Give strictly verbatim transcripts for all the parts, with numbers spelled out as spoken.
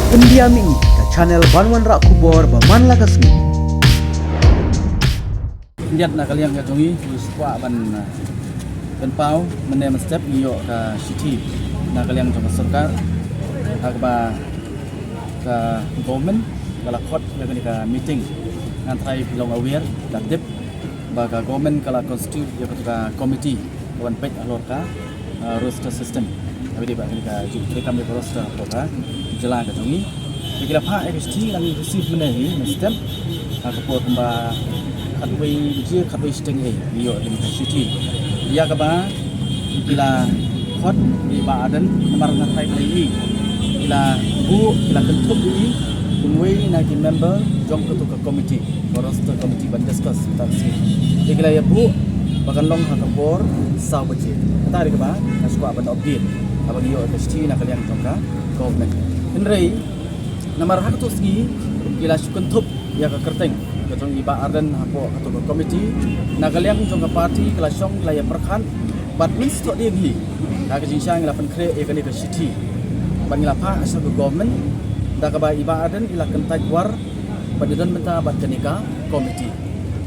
India Mih, ka channel ban wanrah khubor ba man la ka sngi. Indiat na ka liang ka jong ngi, ngi sngewkwah ban, uh, pynpaw mynne mynstep ngi ïoh ka shithi na ka liang jong ka sorkar, ha kaba ka government ka la khot ïa kane ka meeting. Ngan trai phi long aware, la tip ba ka government ka la constitute ïa katu ka committee ka ban peit halor ka, uh, roster system. Haba dei ba kane ka ju treikam ïa ka roster hapoh ka jylla ka jong ngi. Te ki la phah ïa ka shithi, ngi la receive mynne hi mynstep, ha ka por kumba khatwei baje, khatwei shiteng hi ngi ïoh ïa ka shithi ïa kaba ki la khot ïa i Bah Ardent namar nga trai ba ïa i ki la buh, ki la kynthup ïa i kum uwei na ki member jong katu ka committee, ka roster committee ban discuss ïa kata ka sngi. Te ki la ïa buh ba kan long ha ka por saw baje. Kata dei kaba nga sngewkwah ban update haba ngi ïoh ka shithi na ka liang jong ka government. Hynrei namar ha katu ka sngi ki la shu kynthup ïa ka kyrteng ka jong i Bah Ardent hapoh katu ka committee, na ka liang jong ka party ka la shong, ka la ïa pyrkhat bad mynstep dien hi, ha ka jingshisha ngi la pynkhreh ïa kane ka shithi bad ngi la phah sha ka government da kaba i Bah Ardent i la kyntait war ban ïadon bynta bad kane ka committee.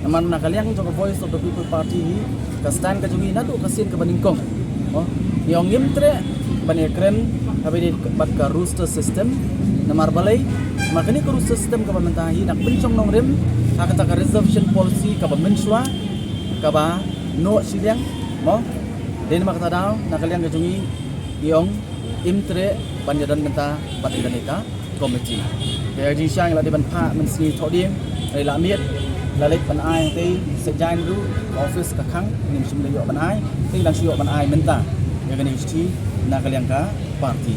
Namar na ka liang jong ka Voice of the People Party hi, ka stand ka jong ngi naduh ka sien kaba nyngkong, mo, ngi ong ngim treh ban ïakren haba ïadei bad ka roster system. Namar balei? Namar kane ka roster system kaba mynta hi dang pynshong nongrim ha kata ka reservation policy kaba mynshuwa, kaba noh shiliang, mo. Dei namar kata daw na ka liang ka jong ngi, ngi ong ngim treh ban ïadon bynta bad kane ka committee. Te ka jingshisha ngi la dei ban phah mynsngi thohdieng, hynrei la miet, la leit ban ai hangtei Saitjaiñ ruh, ka office ka khang, ngim shym la ïoh ban ai. Te ngi dang shu ïoh ban ai mynta ïa kane ka shithi na ka liang ka party.